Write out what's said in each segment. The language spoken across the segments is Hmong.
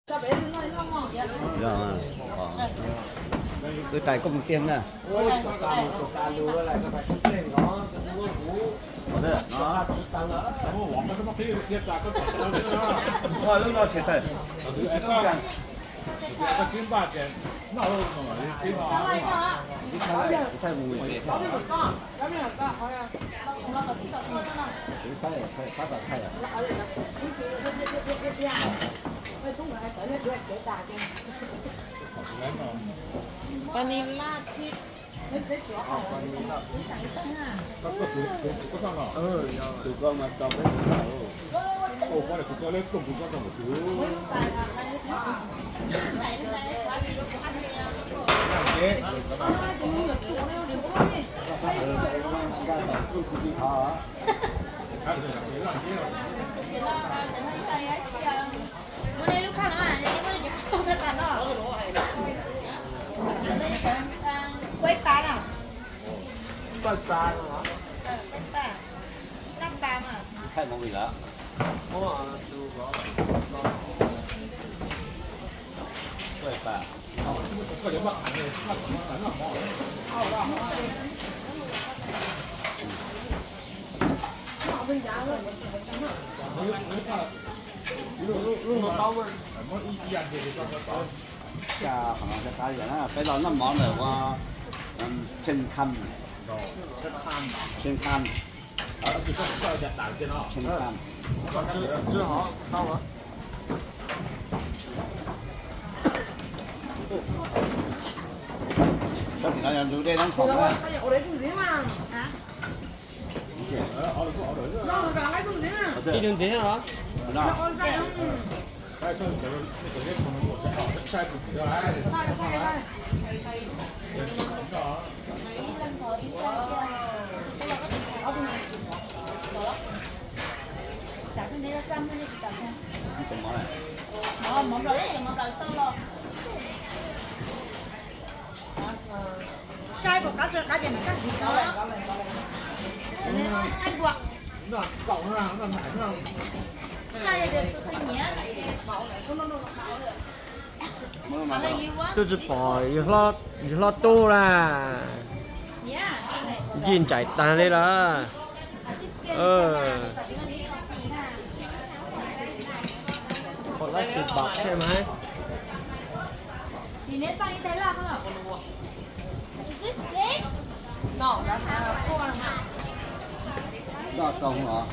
Wb tais koj mus tiag na. Lub no tshem tawm. Pas ni laj phij. Muab nej lub khaj no, muab nej cov khaj tas no. Kuaib pas no. Kuaib pas no. Kuaib pas. Laj pas mas. Kuaib pas. Peb los noj mov ntawm ua Tsheej Tham. Tsheej Tham. Tsheej Tham. Sab tim no yog ntug dej Nab Khoom na. Ib tug ntxiv os. Saib puas qab, qab ces mam coj tiv no. Saib puas, saib yog tias tus twg nyiam ces Twb tsis pom yawg hlob tub lawm. Yij ntsais tag li lawm. Noj tau heev os.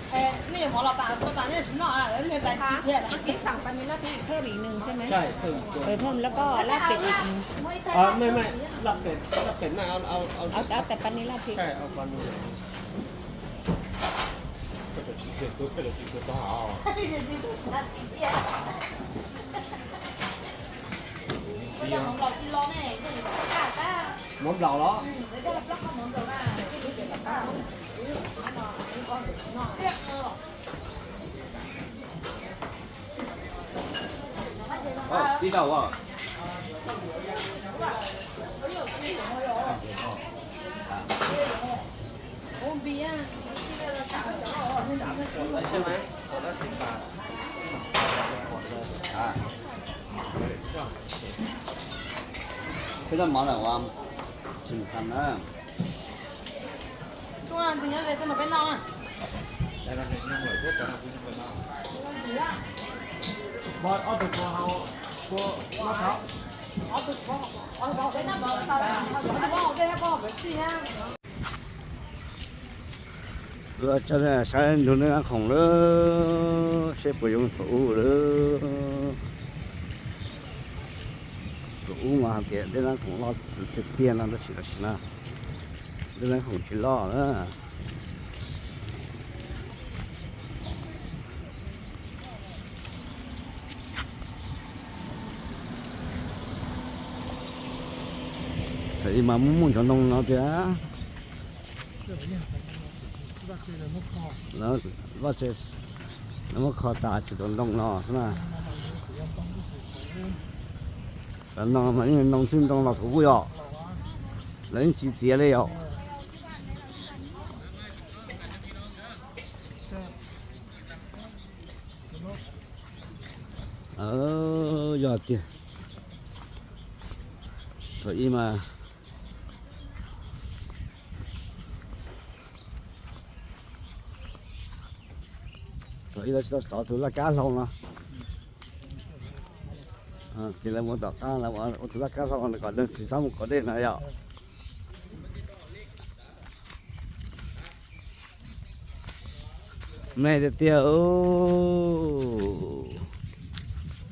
Ê, nej yuav mov los tas, tau tas nej tsis noj, nej tais kiag thiab. Ib kis xam pas ni laj phim ib kis, kem laj pem ib kis. Kem laj pem, laj pem na, kem laj pem. Mov nplaum los? Tib tau as. Peb noj mov lawm ua tsis mus tham na. Saib nrug Dej Nab Khoom lawm, seb puas zoo thaum ub lawm. Thaum ub mas hais tias Dej Nab Khoom loj tiag tiag no tab sis tam sim no Dej Nab Khoom tsis loj na. Tam sim mas muaj muaj cov ntoo no tiag. Lawv muab kho tas tsis tau ntoo no xwb na. Cov ntoo mas yeej ntoo txwj ntoo los thaum ub yom. Lawv yeej tsis txiav li yom. Yog tiag. Thaum ub mas, thaum ub lawv tsis tau xov tus laj kab hlau no, ces lawv mus tom qab lawv ua tus laj kab hlau no kom leej txiv txhob mus kov dej no yom. Me tiag tiag.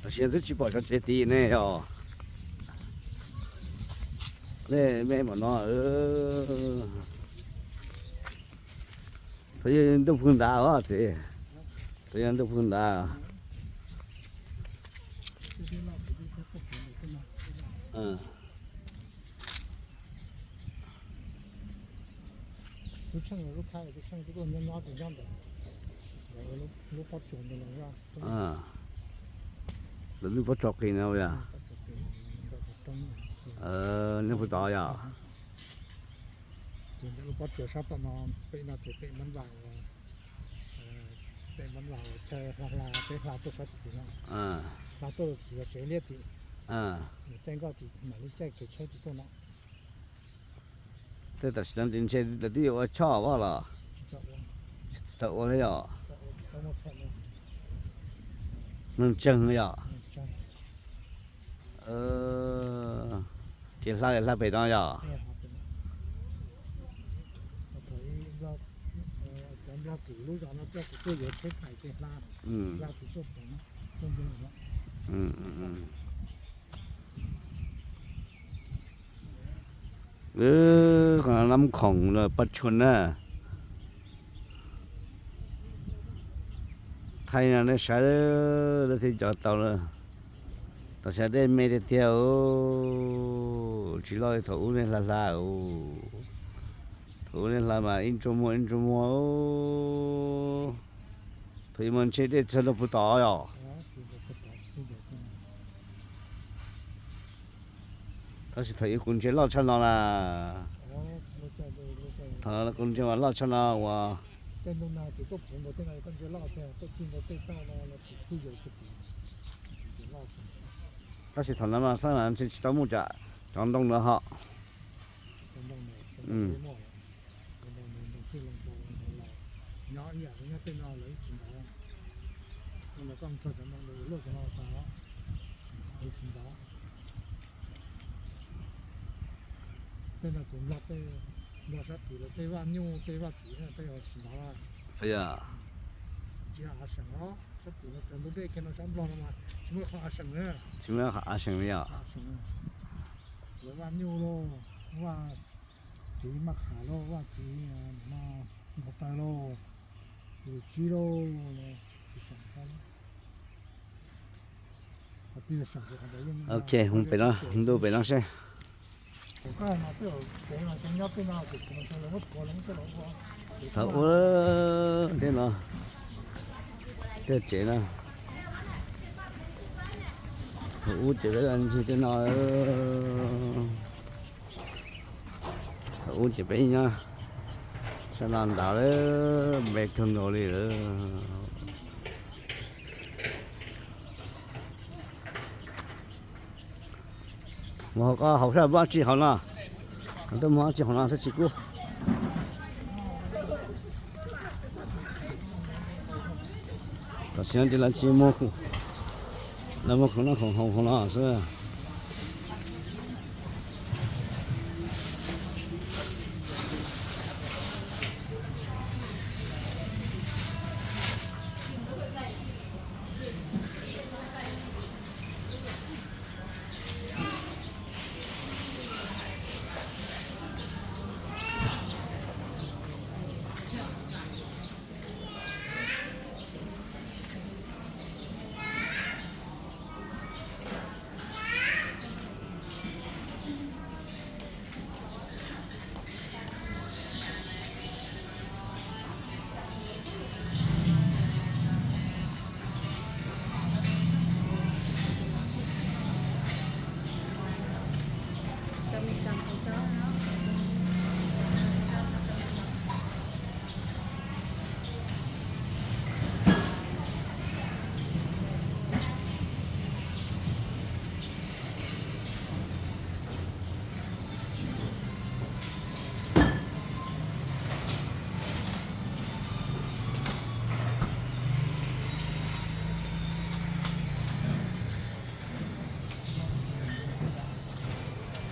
Tam sim no twb tsis pom cov tsev tid ne yog. Nej me mam no. Thaum yog ntuj pw nrad os txiv. Thaum yog ntuj pw nrad. Lub tsheej, lub tsheej nyob nyob ntawd, lub pob tsuas ntawd los. Lawv lub pob tsuas qis no yog. Nej pw tod yog. Ces ntawm lub pob tsuas sab tom no, pem no ces pem Mab Vas, pem Mab Vas uas chaw hla hla peb hla tuaj sab tim no, hla tuaj tim yog tsev liab tim, nws caij nkoj tim mam li caij kev tsheb tim tuaj no. Tej tam sim no ces ntshe lawv twb yuav ua choj vaj los? Tsis tau ua li yom. Neeg ntseeg yom. Ces hla hla pem no yom. Qhov no Nab Khoom lawm Paj Tshuam na. Thaij no nej saib, lawv thiaj cov tau lawm. Tam sim no dej me tiag tiag. Tsis loj li thaum ub nej hla hla. Thaum ub nej hla mas ib ntsug muag ib ntsug muag. Thaum ub mas ntshe dej txog ntua puag tod yom. Tab sis thaum ub kuv ntsia loj tshaj no na. Thaum kuv ntsia mas loj tshaj no uas. Tab sis thaum no mas xab mas ntshe tsis tau muaj cov ntoo ntawd hos. Tej no ces Nplog, Nplog sab tid lawm, tej vaj nyuj tej vaj txiv tej tsis ntov. Tsis av seem os, sab tid no cov ntug dej kiag no sab Nplog no mas tsis muaj qhov av seem na. Tsis muaj qhov av seem li os. Lawv vaj nyuj lauj, vaj txiv maj qham lauj, vaj txiv no npau taws lauj, txiv tsib lauj, tsis seem. Ok, mus pem no, ntu pem no seb. Thaum ub tej no, tej tsev no, thaum ub ces peb ntsis tej no. Thaum ub ces peb nyob sab no ntawd, npe kawg nkaus li lawm. Mus hauv ko, hauv sab muaj dab tsi hauv no? Tuaj muaj dab tsi hauv no thiab tsis kub. Tam sim no ces lawv tsis muag, lawv muag khoom noj khoom haus hauv no xwb.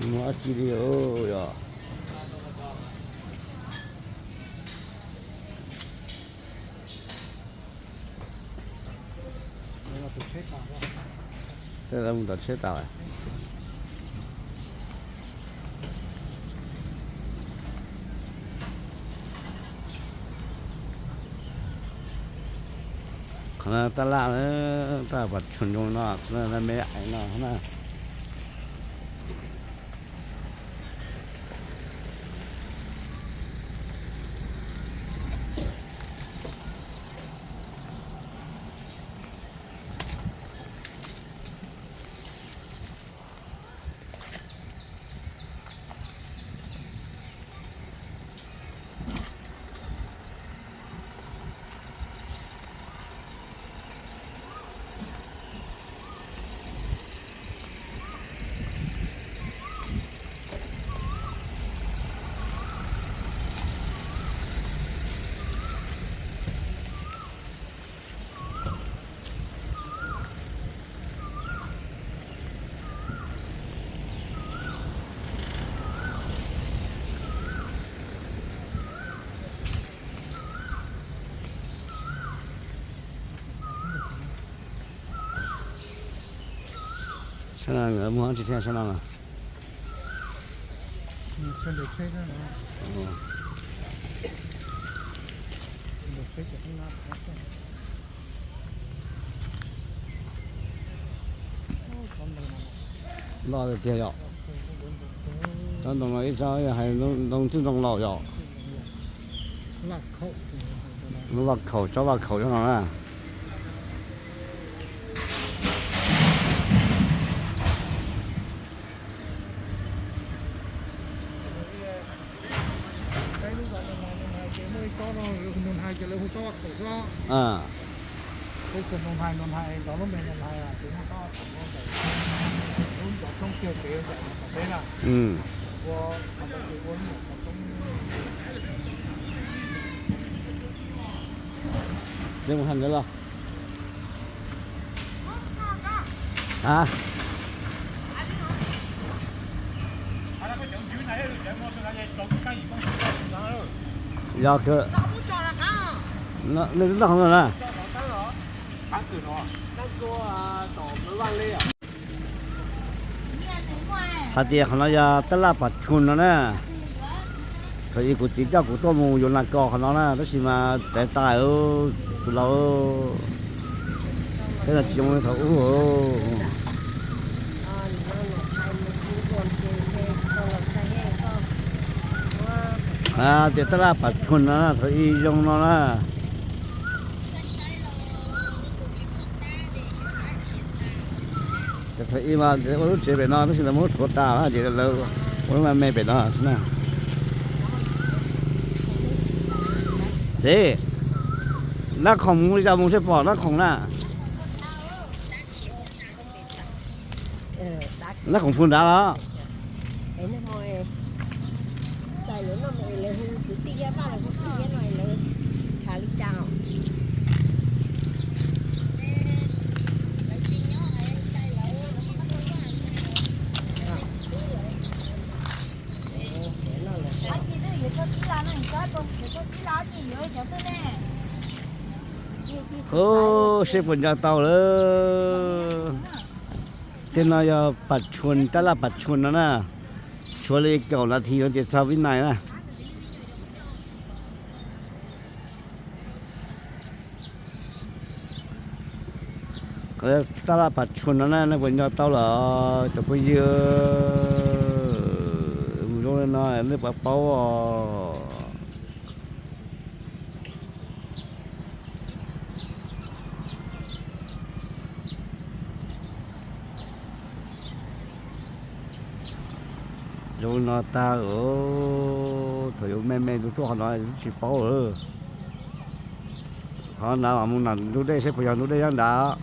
Muaj dab tsi li yog. Mus tom tsheb tas. Qhov no tab laj, tab laj pas tshua zoo no, me ais no na. Sab no nkawd muag dab tsi thiab sab no? Loj tiag tiag yom. Tsob ntoo no ib tsob hais ntoo twb ntoo laus yom. Loj khaum, tsob loj khaum tsob no na. Mus hais ntawd los. Yog kawg. Nws twb tau hov no na. Hais tias qhov no yog tab laj pas tshun no na. Thaum ub kuv txiv coj kuv tuaj mus yuav nas kos qhov no na, tab sis mas txawv tas, tus laus, tej no tsis zoo li thaum ub. Tias tab laj pas tshun no na, thaum ub zoo no na. Ces thaum ub mas ua lub tsev pem no tab sis lawv muab rhuav tas ces lawv ua lub me me pem no xwb na. Txiv, Nab Khoom mus li cas mus thiaj pom Nab Khoom na? Nab Khoom pw nrad los? Ub, seb puas nco tau lawm. Tej no yog pas tshua, tab laj pas tshua no na. Tshuav li kaum nas this yuav ces txog Vib Nais na. Tab laj pas tshua no na, nej puas nco tau los cov phooj ywg? Mus zoo li no nej puas paub os? Zoo no tag, thaum yuav me me tus tuaj qhov no tsis paub lawm. Qhov nrad mas mus nram ntug dej seb puas yog ntug dej nyob nrad.